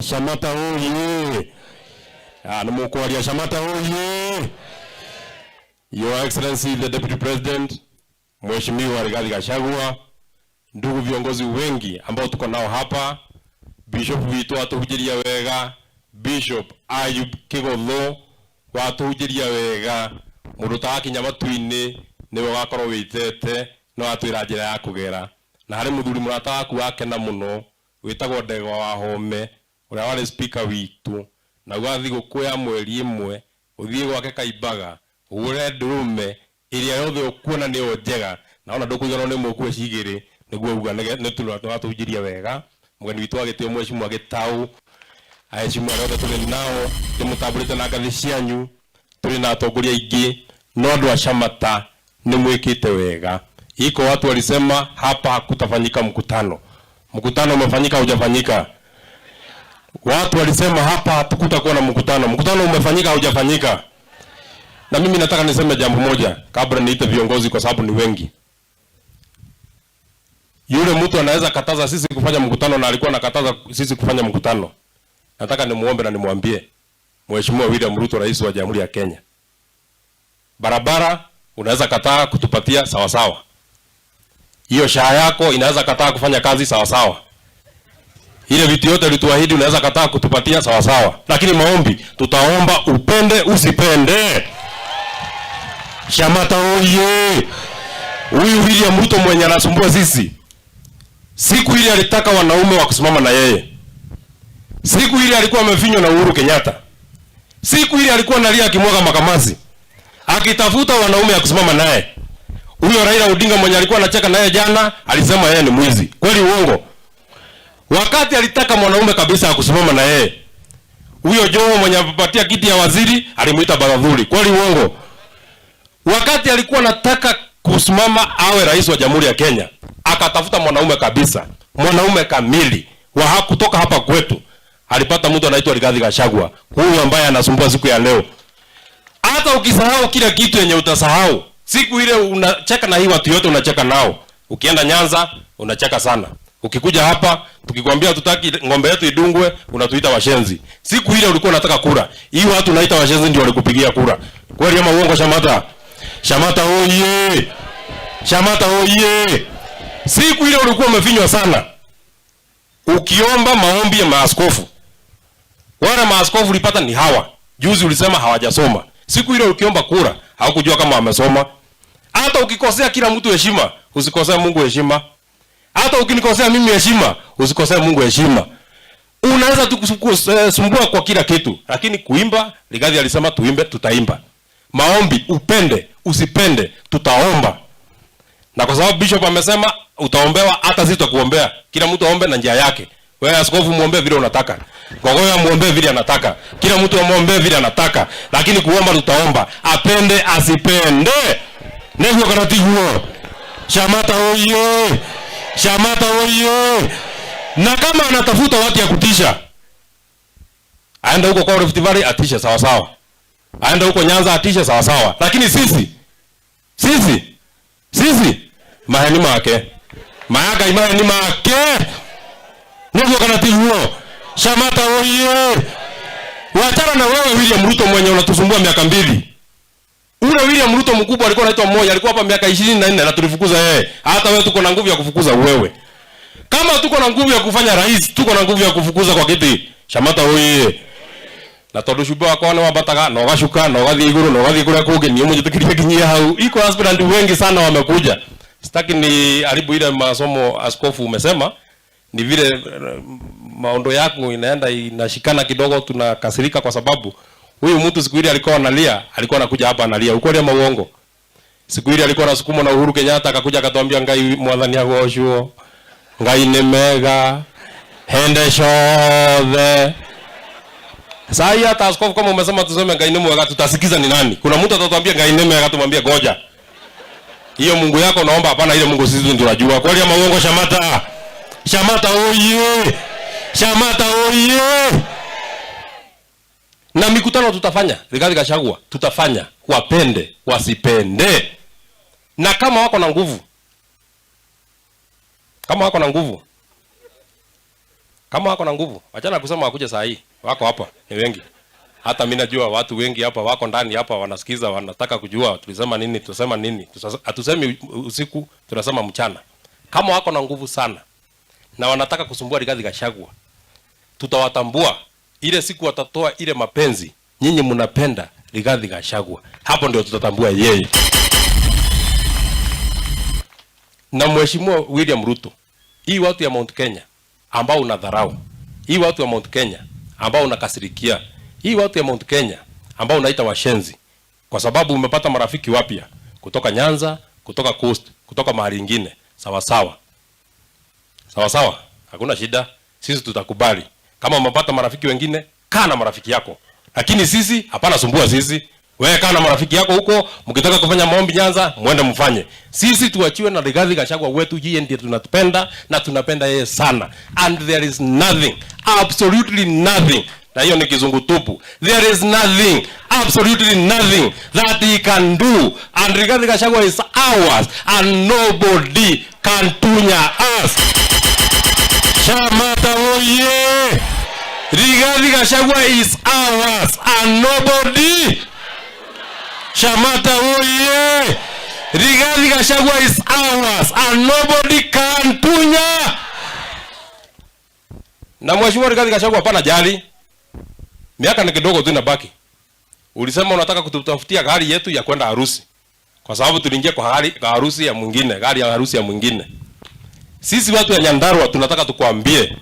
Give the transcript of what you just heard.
Shamata oye! Ah, nĩ Shamata oye! Your Excellency the Deputy President, Mheshimiwa Rigathi Gachagua, ndugu viongozi wengi ambao tuko nao hapa, Bishop witũ atuhunjĩria wega, Bishop Ayub Kigotho watuhunjĩria wega, mũndũ ũtarakinya matu-inĩ nĩwe ũgakorwo wĩtete no atwĩra njĩra ya kũgera. Na harĩ mũthuri mũrata waku wakena mũno wĩtagwo Ndegwa wa Home ũrĩa warĩ speaker witũ, na uga thigũkũ ya mweri ĩmwe ũthiĩ gwake Kaimbaga ũgũre ndũrũme ĩrĩa yothe ũkuona nĩyo njega, na ona ndũkũiganwo nĩ mũkue cigĩrĩ nĩguo uga nĩwatũhunjĩria wega. Mũgeni witũ wa gĩtĩo Mheshimiwa Gĩtaũ, aheshimiwa arĩa othe tũrĩ nao ndĩmũtambũrĩte na ngathĩ cianyu, tũrĩ na atongoria aingĩ, no andũ a Shamata nĩ mwĩkĩte wega. Iko watu walisema hapa hakutafanyika mkutano. Mkutano umefanyika hujafanyika? Watu walisema hapa hatukutakuwa na mkutano. Mkutano umefanyika hujafanyika? Na mimi nataka niseme jambo moja kabla niite viongozi, kwa sababu ni wengi. Yule mtu anaweza kataza sisi kufanya mkutano na alikuwa anakataza sisi kufanya mkutano. Nataka nimuombe na nimwambie Mheshimiwa William Ruto, rais wa Jamhuri ya Kenya, barabara unaweza kataa kutupatia sawa sawa, hiyo SHA yako inaweza kataa kufanya kazi sawa sawa, ile vitu yote ulituahidi unaweza kataa kutupatia sawa sawa, lakini maombi tutaomba, upende usipende. Shamata oye! Huyu William Ruto mwenye anasumbua sisi, siku ile alitaka wanaume wa kusimama na yeye, siku ile alikuwa amefinywa na Uhuru Kenyatta, siku ile alikuwa analia akimwaga makamasi, akitafuta wanaume ya kusimama naye. Huyo Raila Odinga mwenye alikuwa anacheka naye jana alisema yeye ni mwizi. Kweli uongo? Wakati alitaka mwanaume kabisa ya kusimama na yeye, huyo Joho mwenye apatia kiti ya waziri alimuita baradhuli. Kweli uongo? Wakati alikuwa anataka kusimama awe rais wa Jamhuri ya Kenya, akatafuta mwanaume kabisa, mwanaume kamili wa kutoka hapa kwetu. Alipata mtu anaitwa Rigathi Gachagua, huyu ambaye anasumbua siku ya leo. Hata ukisahau kila kitu yenye utasahau, siku ile unacheka na hii watu yote unacheka nao. Ukienda Nyanza unacheka sana. Ukikuja hapa tukikwambia tutaki ng'ombe yetu idungwe, unatuita washenzi. Siku ile ulikuwa unataka kura, hii watu unaita washenzi ndio walikupigia kura. Kweli ama uongo? Shamata, Shamata oye! Shamata oye! Siku ile ulikuwa umefinywa sana, ukiomba maombi ya maaskofu. Wale maaskofu ulipata ni hawa. Juzi ulisema hawajasoma. Siku ile ukiomba kura haukujua kama wamesoma. Hata ukikosea kila mtu heshima, usikosee Mungu heshima. Hata ukinikosea mimi heshima, usikosee Mungu heshima. Unaweza tu kusumbua kwa kila kitu, lakini kuimba, Rigathi alisema tuimbe, tutaimba. Maombi, upende usipende, tutaomba. Na kwa sababu bishop amesema utaombewa, hata sisi tutakuombea. Kila mtu aombe na njia yake. Wewe askofu muombe vile unataka. Gogoya muombe vile anataka. Kila mtu amuombe vile anataka. Lakini kuomba tutaomba. Apende asipende. Niguo kana tiguo. Shamata oye! Shamata oye! Na kama anatafuta watu ya kutisha, aenda huko kwa Rift Valley atishe sawa sawa. Aenda huko Nyanza atishe sawa sawa. Lakini sisi maheni make. Mayaga maheni make. Niguo kana tiguo. Shamata oye! Wachana na wewe William Ruto mwenye unatusumbua miaka 2. Ule William Ruto mkubwa alikuwa anaitwa Moi, alikuwa hapa miaka 24 na tulifukuza yeye. Hata wewe tuko na nguvu ya kufukuza wewe. Kama tuko na nguvu ya kufanya rais, tuko na nguvu ya kufukuza kwa kiti. Shamata oye! Na tondu cumbĩ wakwa nĩ wambataga na ũgacuka na ũgathiĩ igũrũ na ũgathiĩ kũrĩa kũngĩ, niĩ mũnjĩtĩkĩrie nginyie hau. Iko aspirant wengi sana wamekuja. Sitaki ni haribu ile masomo askofu umesema, ni vile maondo yako inaenda inashikana kidogo, tunakasirika kwa sababu huyu mtu siku ile alikuwa analia, alikuwa anakuja hapa analia. Ukweli ama uongo? Siku ile alikuwa anasukumwa na Uhuru Kenyatta, akakuja akatuambia Ngai mwathani agocwo, Ngai ni mega hende ciothe. Sasa hii hata askofu kama umesema tuseme Ngai ni mwega, tutasikiza ni nani? Kuna mtu atatuambia Ngai ni mega, tumwambie goja. Hiyo Mungu yako naomba hapana, ile Mungu sisi ndio tunajua. Kweli ama uongo? Shamata. Shamata oye! Shamata oye! Na mikutano tutafanya, Rigathi Gachagua tutafanya, wapende wasipende. Na kama wako na nguvu, kama wako na nguvu, Kama wako na nguvu, achana kusema wakuje saa hii. Wako hapa, ni wengi. Hata mimi najua watu wengi hapa wako ndani hapa wanasikiza, wanataka kujua tulisema nini, tusema nini. Hatusemi usiku, tunasema mchana. Kama wako na nguvu sana na wanataka kusumbua Rigathi Gachagua, tutawatambua ile siku watatoa ile mapenzi nyinyi mnapenda Rigathi Gachagua, hapo ndio tutatambua yeye. Na Mheshimiwa William Ruto, hii watu ya Mount Kenya ambao unadharau, hii watu ya Mount Kenya ambao unakasirikia, hii watu ya Mount Kenya ambao unaita washenzi, kwa sababu umepata marafiki wapya kutoka Nyanza, kutoka Coast, kutoka mahali ingine. Sawa sawa, sawa sawa, hakuna shida, sisi tutakubali. Kama umepata marafiki wengine, kaa na marafiki yako, lakini sisi hapana, sumbua sisi. Wewe kaa na marafiki yako huko, mkitaka kufanya maombi Nyanza, muende mfanye. Sisi tuachiwe na Rigathi Gachagua wetu, yeye ndiye tunatupenda na tunapenda yeye sana. And there is nothing, absolutely nothing, na hiyo ni kizungu tupu. There is nothing, absolutely nothing that he can do. And Rigathi Gachagua is ours and nobody can tunya us. Shamata oye! Rigathi Gachagua is ours and nobody. Shamata oye! Rigathi Gachagua is ours and nobody can tunya. Na Mheshimiwa Rigathi Gachagua, hapana jali. Miaka ni kidogo tu inabaki. Ulisema unataka kututafutia gari yetu ya kwenda harusi, kwa sababu tuliingia kwa gari kwa harusi ya mwingine, gari ya harusi ya mwingine. Sisi watu ya Nyandarua tunataka tukwambie,